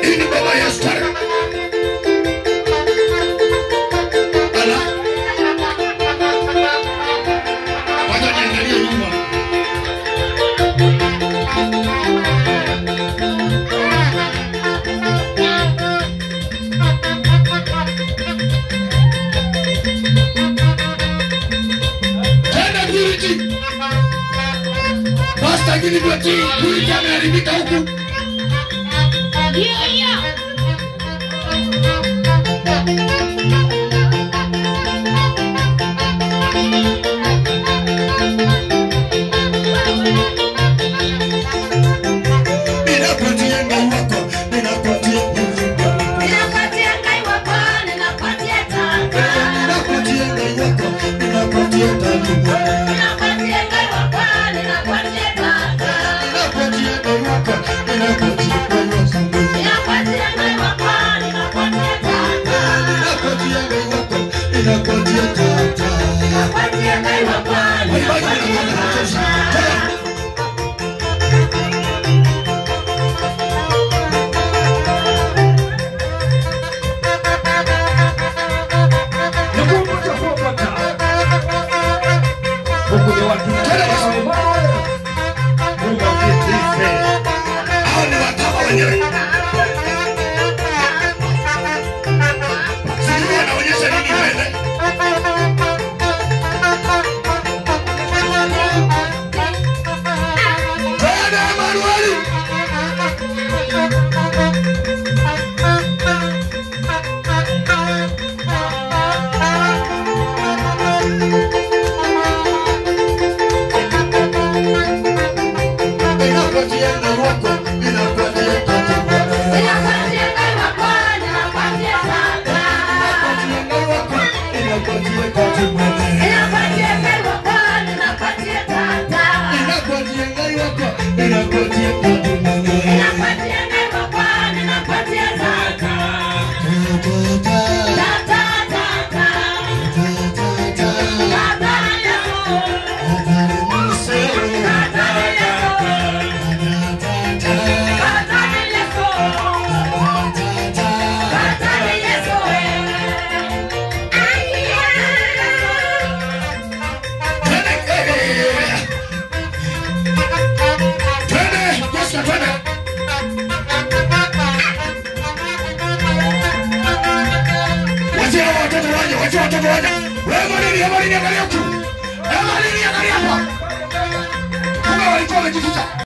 Hii ni baba ya stara. Ala. Wacha niangalie nyuma. Tena Purity. Pastor Gilbert, Purity ameharibika huku. Ninapatia Ngai wako, ninapatia Ninapatia Ngai wako, ninapatia tata. Ninapatia Ngai wako, ninapatia tata. Ninapatia Ngai wako, ninapatia tata. Ninapatia Ngai wako, ninapatia Ngai wako. Ninapatia Ngai wako, ninapatia tata. Ninapatia Ngai wako, ninapatia tata. Ninapatia Ngai wako, ninapatia tata. Hao ni watawa wenyewe. Sijui wanaonyesha nini mbele. Twende Emanueli. Ninapatia Ngai wako, ninapatia tata. Ninapatia Ngai wako, ninapatia tata. Ninapatia Ngai wako, ninapatia tata. Ninapatia Ngai wako, ninapatia tata. Ninapatia Ngai wako, ninapatia tata. Ninapatia Ngai wako, ninapatia tata. Tata, tata. Tata Yesu. Tata Yesu. Tata Yesu. Tata Yesu. Twende, Joshua, twende. Wachia watoto waje, wachia watoto waje. Wewe Emalini, Emalini angalia huku. Emalini angalia hapa. Kumbe walikuwa wamejificha.